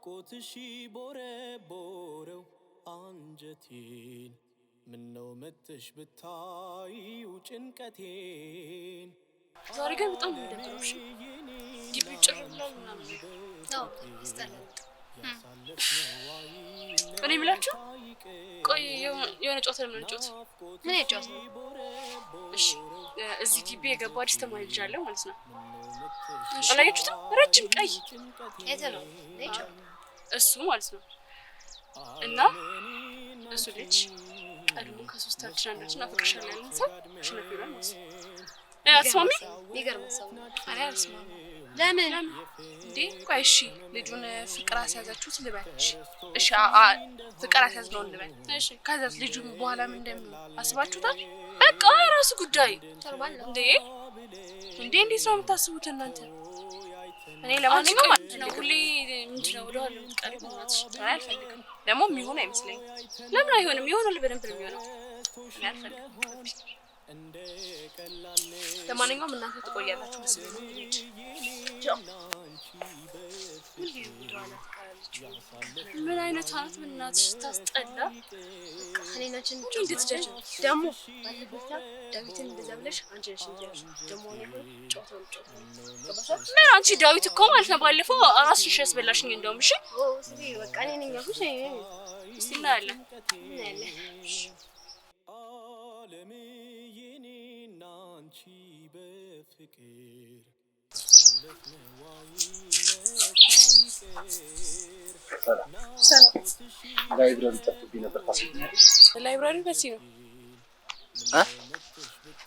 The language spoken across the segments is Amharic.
ናፍቆትሽ ቦረቦረው አንጀቴን፣ ምነው መተሽ ብታይው ጭንቀቴን። ዛሬ ግን በጣም ነው የሚደብረው። እሺ፣ ግቢው ጭር ብሏል ምናምን። አዎ፣ ያስጠላል። እኔ የምላችሁ፣ ቆይ የሆነ ጨዋታ ለምን እንጫወት? ምን ጨዋታ ነው? እሺ፣ እዚህ ግቢ የገባ አዲስ ተማሪ ልጅ አለ ማለት ነው። አላያችሁትም? ረጅም ቀይ። የት ነው? እኔ ጨዋታ እሱ ማለት ነው። እና እሱ ልጅ ቀድሞ ከሶስታችን አንዳችን አፈቅርሻለሁ ያለን ሰው አሸናፊ ይሆናል ማለት ነው። አትስማሚ? የሚገርም ሀሳብ ነው። እኔ አልስማማም። ለምን? እንዴ ቆይ እሺ፣ ልጁን ፍቅር አስያዛችሁት ልበል። እሺ እሺ፣ ፍቅር አስያዝነው እንበል። እሺ። ከዛስ ልጁ በኋላ ምን እንደሚሆን አስባችሁታል? በቃ የራሱ ጉዳይ። Normal ነው። እንዴ። እንዴ፣ እንዴት ነው የምታስቡት እናንተ? እኔ ለማንኛውም አንቺ ነው ሁሌ ምንድን ነው ወደኋላ የምትቀሪው? በእናትሽ። እኔ አልፈልግም። ደግሞ የሚሆን አይመስለኝም። ለምን አይሆንም? ይሆናል፣ በደንብ ነው የሚሆነው። እኔ አልፈልግም። ለማንኛውም እናንተ ትቆያላችሁ መሰለኝ። እንሂድ። ቻው። ምን ጊዜ ወደኋላ ትቀራለች? ምን አይነቷ ናት? በእናትሽ ታስጠላ። እኔና አንቺ ሁሉ እንዴት ጃጅ ደግሞ ባለፈው ዕለት ዳዊትን እንደዛ ብለሽ አንቺ ነሽ እንጂ ያልሽው። ደግሞ እኔ አሁን ጨዋታውን ጨዋታውን ገባሻል? ምን አንቺ፣ ዳዊት እኮ ማለት ነው ባለፈው ራስሽን ያስበላሽኝ እንደውም። እሺ። ኦ ስሚ፣ በቃ እኔ ነኝ ያልኩሽ፣ እኔ ነኝ። እስቲ እናያለን። እናያለን። ዓለም የኔና አንቺ በፍቅር ያሳለፍነው አይነት አይቅር። Library ጠፍቶብኝ ነበር፣ ታሳይኛለሽ? Library በዚህ ነው። እ?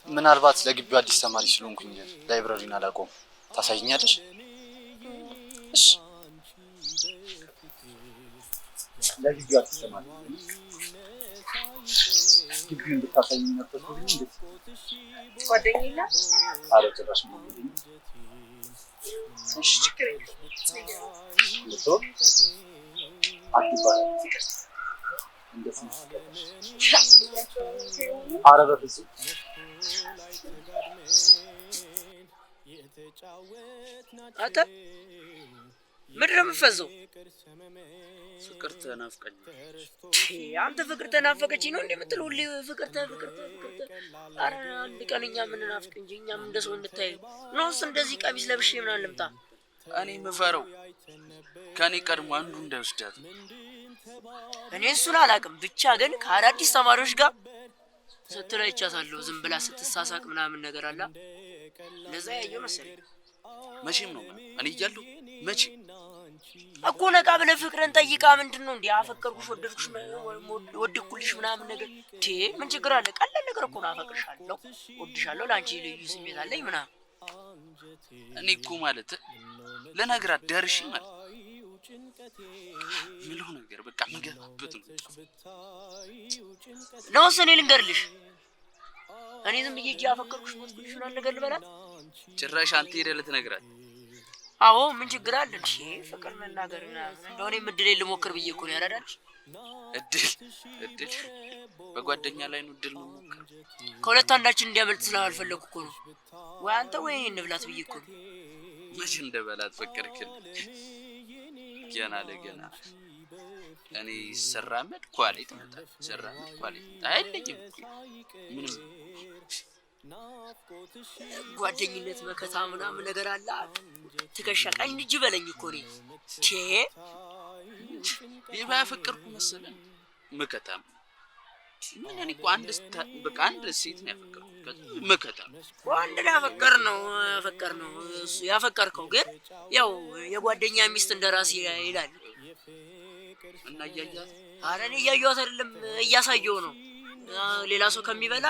ምናልባት ለግቢው አዲስ ተማሪ ስለሆንኩኝ library ን አላውቀውም። ታሳይኛለሽ? እሺ። ለግቢው አዲስ ተማሪ ነኝ። ግቢውን ብታሳይኝ ነበር ብሎ እንዴት? ጓደኛ የለም? ኧረ ጭራሽ ነው የለኝም። እሺ፣ ችግር የለም። ልትወቅ አትባልም። እንደ ስም ትቀጣሽ። ኧረ በፍፁም። አንተ ምንድን ነው የምትፈዘው? ፍቅር ተናፍቀኛለች። አንተ ፍቅር ተናፈቀችኝ ነው እንዴ የምትለው? ሁሌ ፍቅርተ ፍቅርተ ፍቅርተ። ኧረ አንድ ቀን እኛ የምንናፍቅ እንጂ እኛም እንደ ሰው እንታይ ነውስ እንደዚህ ቀሚስ ለብሼ ምናምን ልምጣ? እኔ የምፈራው ከእኔ ቀድሞ አንዱ እንዳይወስዳት ነው። እኔ እሱን አላውቅም። ብቻ ግን ከአዳዲስ ተማሪዎች ጋር ስትል አይቻታለሁ። ዝም ብላ ስትሳሳቅ ምናምን ነገር አላ እንደዛ ያየው መሰለኝ። መቼም ነው እኔ እያለሁ መቼም። እኮ ነቃ ብለህ ፍቅርን ጠይቃ። ምንድን ነው እንዲህ አፈቀርኩሽ፣ ወደድኩሽ፣ ወደድኩልሽ ምናምን ነገር ቴ ምን ችግር አለ? ቀላል ነገር እኮ ነው። አፈቅርሻለሁ፣ ወድሻለሁ፣ ለአንቺ ልዩ ስሜት አለኝ ምናምን። እኔ እኮ ማለት ልነግራት ደርሼ ማለት ምለው ነገር በቃ ምገባበት ነው። ነውስ እኔ ልንገርልሽ? እኔ ዝም ብዬ እጄ አፈቀርኩሽ፣ ሞትኩልሽ ምናምን ነገር ልበላት? ጭራሽ አንተ ሄደህ ልትነግራት? አዎ፣ ምን ችግር አለ? እንዴ ፍቅር መናገር ምናምን እንደሆነ እድሌን ልሞክር ብዬ እኮ ነው ያራዳልሽ። እድል እድል በጓደኛ ላይ ነው እድል መሞከር። ከሁለት አንዳችን እንዲያመልጥ ስላልፈለኩ እኮ ነው። ወይ አንተ ወይ እኔ እንብላት ብዬ እኮ ነው። መቼ እንደበላት ፈቀድክልኝ? ገና ለገና እኔ ስራመድ ኳሌ ትመጣለች፣ ስራመድ ኳሌ ትመጣለች። አይለኝም እኮ ምንም። ጓደኝነት መከታ ምናምን ነገር አለ። ትከሻ ቀኝ እጅ በለኝ እኮ እኔ ቼ። ሌባ ያፈቀርኩ መሰለህ? መከታም ምን፣ እኔ እኮ አንድ በቃ አንድ ሴት ነው ያፈቀርኩት። ከዛ መከታም። ወንድ ነው ያፈቀር ነው ያፈቀር ነው እሱ ያፈቀርከው፣ ግን ያው የጓደኛ ሚስት እንደራስ ይላል። እና እያያት? ኧረ እኔ እያየኋት አይደለም፣ እያሳየው ነው። ሌላ ሰው ከሚበላ።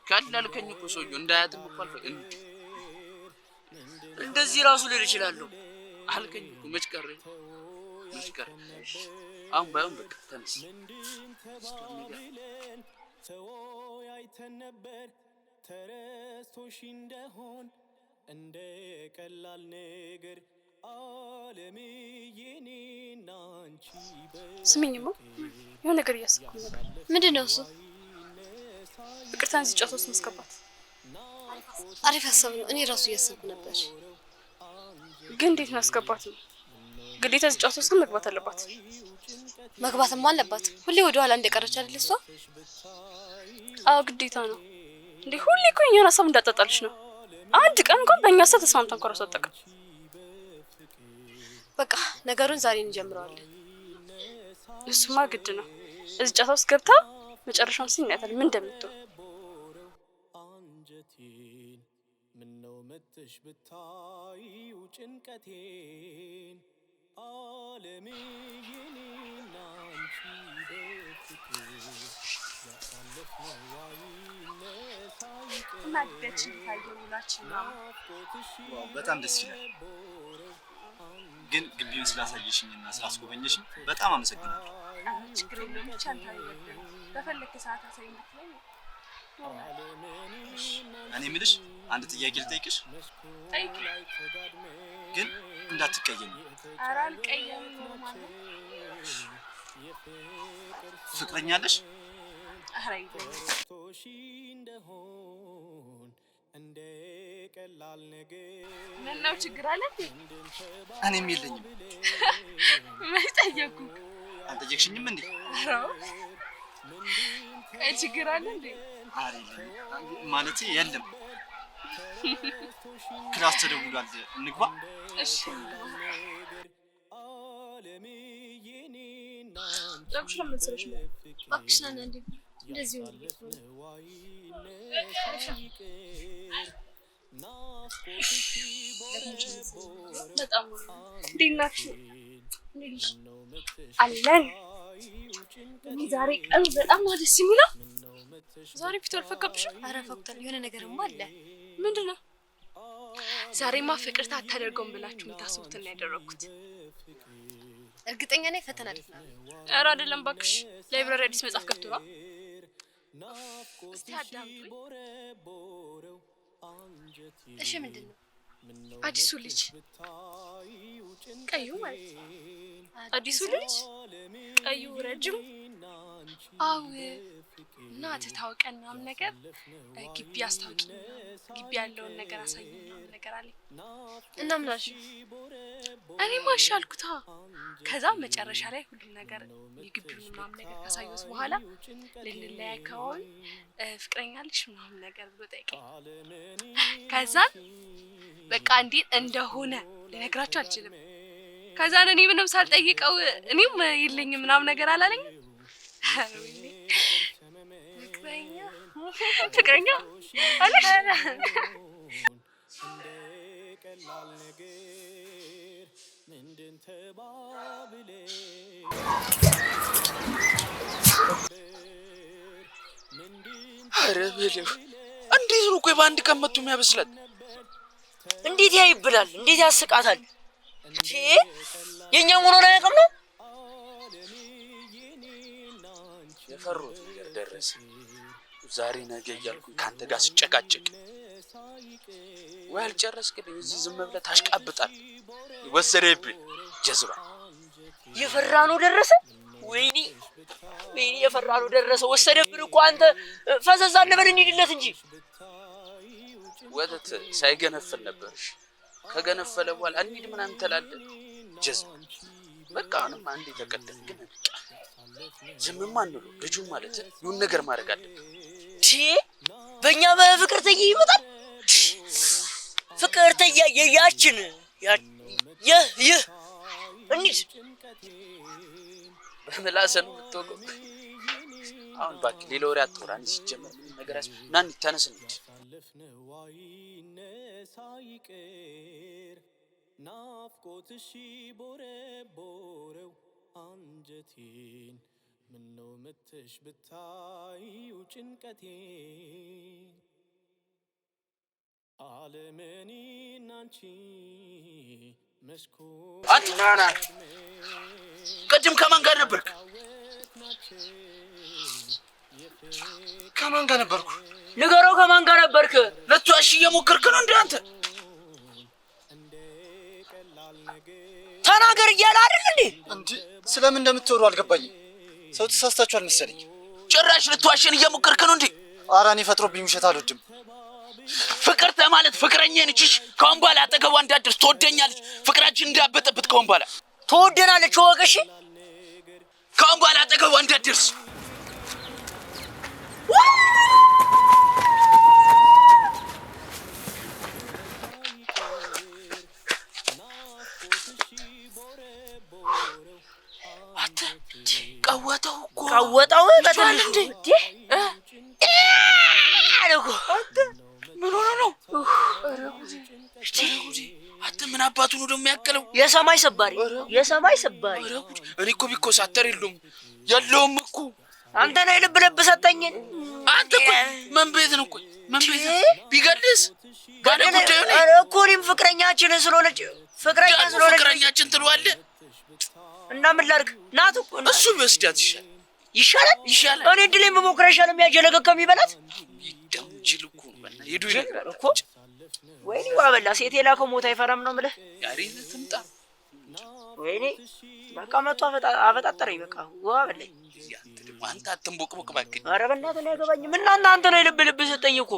ካላልከኝ እኮ ሰውዬው እንዳያትም እኮ አልፈ እንዲ። እንደዚህ ራሱ ልል እችላለሁ። አልከኝ እኮ፣ መች ቀረ መች ቀረ። አሁን ባይሆን በቃ ተነስ። ተዋውለን ተወያይተን ነበር፣ ተረስቶሽ እንደሆን እንደ ቀላል ነገር ዓለም የኔና አንቺ። ስሚኝማ፣ የሆነ ነገር እያሰብኩኝ ነበር። ምንድን ነው እሱ? ፍቅርታን እዚህ ጨዋታ ውስጥ ማስገባት። አሪፍ ሀሳብ ነው። እኔ ራሱ እያሰብኩ ነበር። ግን እንዴት እናስገባት ነው? ግዴታ እዚህ ጨዋታ ውስጥ መግባት አለባት። መግባትማ አለባት። ሁሌ ወደ ኋላ እንደቀረች አይደል እሷ? አዎ ግዴታ ነው። እንዴ ሁሌ እኮ የእኛን ሀሳብ እንዳጣጣለች ነው። አንድ ቀን እንኳን በእኛ ሀሳብ ተስማምታ እንኳን እራሱ አታውቅም። በቃ ነገሩን ዛሬ እንጀምረዋለን። እሱማ ግድ ነው። እዚህ ጨዋታ ውስጥ ገብታ መጨረሻውን ሲል እናያታለን ምን እንደምትሆን። አንጀቴን ምነው መተሽ ብታዪው ጭንቀቴን ዓለምዬ እኔና አንቺ በፍቅር ያሳለፍነው አይነሳ ይቅር እና ግቢያችን ታየ ውላችን ምናምን Wow በጣም ደስ ይላል። ግን ግቢውን ስላሳየሽኝና ስላስጎበኘሽኝ በጣም አመሰግናለሁ። ኧረ ችግር የለውም ብቻ አንተ አይበግርም። በፈለግክ ሰዓት አሳይኝ ብትለኝ እኔ የምልሽ አንድ ጥያቄ ልጠይቅሽ፣ ጠይቅ። ግን እንዳትቀየሚ። ኧረ አልቀየምም። Normal ነው። ፍቅረኛ አለሽ? ኧረ የለኝም። ተረስቶሽ እንደሆን እንደ ቀላል ነገር ምነው ችግር አለ እንዴ? እኔም የለኝም። መች ጠየኩህ? አልጠየቅሽኝም እንዴ? ኧረ ቆይ ችግር አለ እንዴ? ኧረ የለኝም፣ ማለቴ የለም። Class ተደውሏል፣ እንግባ። እሺ ፀጉርሽ ለምን መሰለሽ ነው? እባክሽ ና እንዴ እንደዚህ ሆነ በጣም እንዴት ናችሁ? አለን። እኔ ዛሬ ቀኑ በጣም ነው ደስ የሚለው። ዛሬ ፊቱ አልፈካብሽም? ኧረ ፈክቷል። የሆነ ነገርማ አለ። ምንድን ነው? ዛሬማ ፍቅርታ አታደርገውም ብላችሁ የምታስቡትን ነው ያደረግኩት። እርግጠኛ ነኝ ፈተና ደፍና ነው። ኧረ አይደለም እባክሽ፣ Library አዲስ መጽሐፍ ገብቶ ነው። እስቲ አዳምጡኝ። እሺ ምንድን ነው? አዲሱ ልጅ ቀዩ ማለት ነው። አዲሱ ልጅ ቀዩ ረጅም አው እና ተታወቀን ምናምን ነገር ግቢ አስታውቂ ግቢ ያለውን ነገር አሳይ ምናምን ነገር አለኝ። እና ምን አልሽው? እኔማ እሺ አልኩታ። ከዛ መጨረሻ ላይ ሁሉም ነገር የግቢውን ምናምን ነገር ካሳየሁት በኋላ ልንለያይ አካባቢ ፍቅረኛ አለሽ ምናምን ነገር ብሎ ጠየቀኝ። ከዛን በቃ እንዴት እንደሆነ ልነግራችሁ አልችልም። ከዛን እኔ ምንም ሳልጠይቀው እኔም የለኝም ምናምን ነገር አላለኝም። ኧረ ወይኔ ፍቅረኛ ፍቅረኛ አለሽ? እንደ ቀላል ነገር ምንድን ተባብለን ኧረ በለው እንዴት ነው ቆይ በአንድ ቀን መጥቶ የሚያበስላት? እንዴት ያይብላል? እንዴት ያስቃታል? ቺ የኛ መሆኑን አያውቅም ነው። የፈሩት ነገር ደረሰ። ዛሬ ነገ እያልኩኝ ከአንተ ጋር ስጨቃጨቅ ወይ አልጨረስክልኝ። እዚህ ዝም ብለህ ታሽቃብጣል። ወሰደብኝ ጀዝባ። የፈራነው ደረሰ። ወይኔ ወይኔ፣ የፈራነው ደረሰ። ወሰደብን እኮ አንተ። ፈዘዝ አንበል እንሂድለት እንጂ። ወተት ሳይገነፍል ነበርሽ። ከገነፈለ በኋላ እንሂድ ምናምን ትላለህ። ጀዝባ በቃ አሁንም አንዴ ተቀደም ግን በቃ ዝምማ አንሉ። ልጁ ማለት ይሁን ነገር ማድረግ አለብን። ቺ በእኛ በፍቅር ተይ ይመጣል። ፍቅር ተያ ያችን ይህ ይህ እንሂድ። በምላስህ ነው የምትወቀው። አሁን እባክህ ሌላ ወሬ አታውራ። እኔ ሲጀመር ምንም ነገር ና እንሂድ፣ ተነስ እንሂድ። ያሳለፍነው አይነሳ ይቅር ናፍቆትሽ ቦረቦረው አንጀቴን ምነው መተሽ ብታዪው ጭንቀቴን ዓለም እኔና አንቺ መስኮት አንተ ቅድም ከማን ጋር ነበርክ? ከማን ጋር ነበርኩ? ንገረው፣ ከማን ጋር ነበርክ? ልትዋሽ እየሞከርክ ነው እንዴ አንተ? ተናገር እያለ አይደል እንዴ? እንዴ ስለምን እንደምትወሩ አልገባኝም። ሰው ተሳስታችኋል መሰለኝ። ጭራሽ ልትዋሸን እየሞከርክ ነው እንዴ? ኧረ እኔ ፈጥሮብኝ ውሸት አልወድም። ፍቅርተ ማለት ፍቅረኛ ነች። እሺ ከአሁን በኋላ አጠገቧ እንዳትደርስ፣ ትወደኛለች። ፍቅራችን እንዳበጠብጥ ከአሁን በኋላ ትወደናለች። ወቀሽ ከአሁን በኋላ አጠገቧ እንዳትደርስ። አንተ ቀወጠው እኮ ቀወጠው ይጮሃል በትንሹ እንዴ? አለ እኮ። ምን ሆኖ ነው? ኧረ ጉዴ! ኧረ ጉዴ! አንተ ምን አባቱ ነው ደግሞ ያቀለው? የሰማይ ሰባሪ የሰማይ ሰባሪ። ኧረ ጉድ! እኔ እኮ ቢኮሳተር የለውም የለውም እኮ አንተ ነህ የልብ ልብ ሰጠኝ። አንተ እኮ ምን ቤት ነው? ቆይ ምን ቤት ነው? ቢገልስ ባለ ጉዳዩ ነኝ። ኧረ እኮ እኔም ፍቅረኛችን ስለሆነች ፍቅረኛ ደግሞ ስለሆነች ፍቅረኛችን ትለዋለህ። እና ምን ላድርግ? ናት እኮ እሱ ቢወስዳት ይሻላል ይሻላል ይሻላል። እኔ እድሌን ብሞክር አይሻልም? ያጀለገ ከሚበላት ደም ጅል እኮ ነው። በእናትህ ሄዶ ይነግራል እኮ። ወይኔ ዋበላ ሴት የላከው ሞት አይፈራም ነው የምልህ። ያሬት ትምጣ። ወይኔ በቃ መቶ አፈጣጠረኝ። በቃ ዋበላኝ። አንተ ደግሞ አንተ አትንቦቅቦቅ እባክህ። ኧረ በእናትህ እኔ አይገባኝም። እናንተ አንተ ነው የልብ ልብ ሰጠኝ እኮ።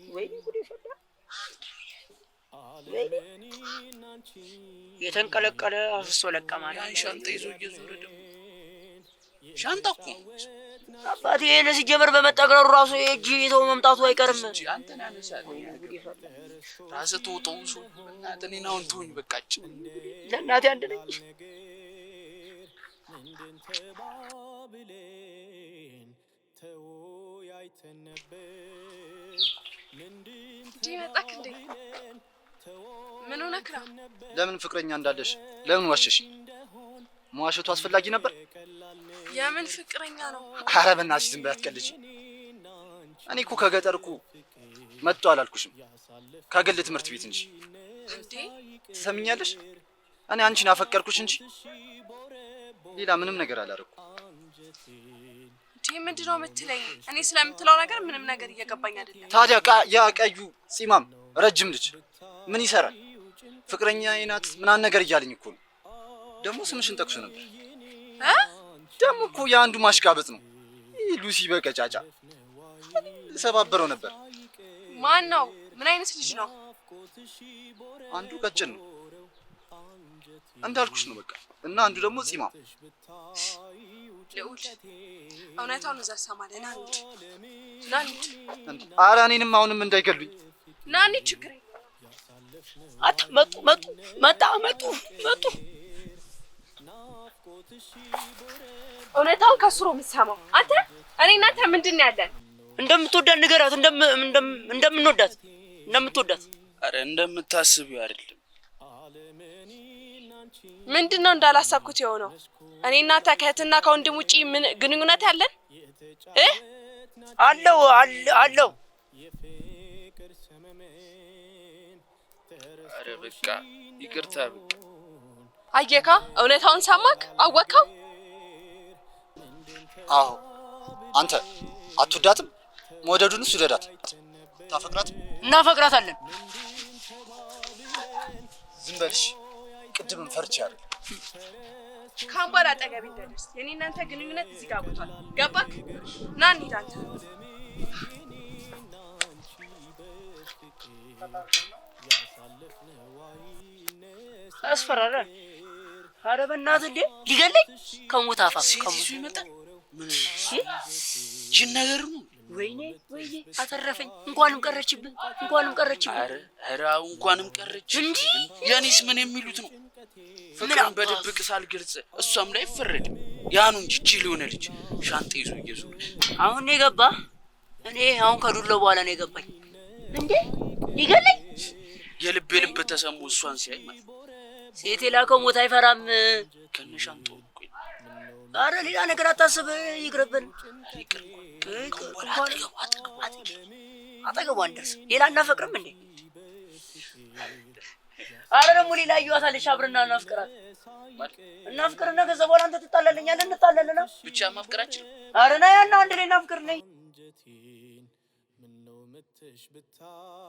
ወይኔ ጉዴ ፈላ። ወይኔ የተንቀለቀለ አፍሶ ለቀማ። ያን ሻንጣ ይዞ እየዞረ ደግሞ ሻንጣ እኮ ነው። አባቴ ይሄን ሲጀመር በመጠቅለሉ ራሱ የእጅ ይዘው መምጣቱ አይቀርም። እንጂ አንተን ያነሳል ራስህ ተውጠው ሰው በእናትህ እኔን አሁን ተውኝ በቃች። ለእናቴ አንድ ነኝ። ምንድን ተባብለን ተወያይተን ነበር? ምንድን እንዴ መጣክ እንዴ? ምን ሆነክ ነው? ለምን ፍቅረኛ እንዳለሽ ለምን ዋሸሽ? መዋሸቱ አስፈላጊ ነበር? የምን ፍቅረኛ ነው? አረ በእናትሽ ዝም በይ አትቀልጂ። እኔ እኮ ከገጠር እኮ መጥቶ አላልኩሽም፣ ከግል ትምህርት ቤት እንጂ። እንዴ ትሰሚኛለሽ? እኔ አንቺን አፈቀርኩሽ እንጂ ሌላ ምንም ነገር አላደረኩም። እንዴ ምንድነው የምትለኝ? እኔ ስለምትለው ነገር ምንም ነገር እየገባኝ አይደለም። ታዲያ ያ ቀዩ ጺማም ረጅም ልጅ ምን ይሰራል? ፍቅረኛ ናት ምናምን ነገር እያለኝ እኮ ነው። ደግሞ ስምሽን ጠቅሶ ነበር። እ? ደግሞ እኮ የአንዱ ማሽቃበጥ ነው። ይህ ሉሲ በቀጫጫ ሰባበረው ነበር። ማን ነው? ምን አይነት ልጅ ነው? አንዱ ቀጭን ነው እንዳልኩሽ ነው በቃ። እና አንዱ ደግሞ ጺማም። ልዑል እውነታውን እዛ ትሰማለህ። ና እንሂድ፣ ና እንሂድ፣ እንዴ! ኧረ እኔንም አሁንም እንዳይገሉኝ። ና እንሂድ። ችግር የለም። አታ መጡ መጡ መጣ መጡ መጡ። እውነታውን ከሱ ነው የምትሰማው። አንተ እኔ እናንተ ምንድን ነው ያለን? እንደምትወዳት ንገራት። እንደምንወዳት እንደምትወዳት። አረ እንደምታስቢው አይደለም። ምንድን ነው እንዳላሰብኩት የሆነው? እኔ እናንተ ከእህትና ከወንድም ውጪ ምን ግንኙነት ያለን እ? አለው አለው። አረ በቃ ይቅርታ በቃ። አየካ፣ እውነታውን ሰማክ፣ አወቅከው። አዎ አንተ አትወዳትም? መውደዱንስ ውደዳት። ታፈቅራት? እናፈቅራታለን። ዝም በልሽ። ቅድምም ፈርቼ አይደል። ከአሁን በኋላ አጠገቤ እንዳይደርስ። የኔ እናንተ ግንኙነት እዚህ ጋር አብቅቷል። ገባክ? ና እንሂድ አንተ። ያስፈራራል። ኧረ በእናትህ እንዴ ሊገለኝ ከሞት አፋፍ ሴት ከሞት ይዞ ይመጣል። ምን ጅን ነገር ነው? ወይኔ ወይኔ አተረፈኝ። እንኳንም ቀረችብህ፣ እንኳንም ቀረችብህ። አረ አረ እንኳንም ቀረች። እንዲህ የኔስ ምን የሚሉት ነው? ፍቅርን በድብቅ ሳልገልጽ እሷም ላይ ይፈረድ ያኑ እንጂ ጅል የሆነ ልጅ ሻንጣ ይዞ እየዞረ አሁን ነው የገባ። እኔ አሁን ከዱላው በኋላ ነው የገባኝ። እንዴ ሊገለኝ የልብ የልብ ተሰሙ እሷን ሲያይ ማለት ነው። ሴት የላከው ሞት አይፈራም። ከነ ሻንጣው እኮ አረ ሌላ ነገር አታስብ፣ ይቅርብን። ይቅር እንኳን አጠገቡ አንደርስም። ሌላ አናፈቅርም እንዴ? አረ ደግሞ ሌላ እዩዋታለች፣ አብረና እናፍቅራት እናፍቅርና ከዛ በኋላ አንተ ትጣላለኛለህ፣ እንጣላለና ብቻ ማፍቀራችን። አረ ና ያና አንድ ላይ እናፍቅር ነኝ። አንጀቴን ምነው መተሽ ብታ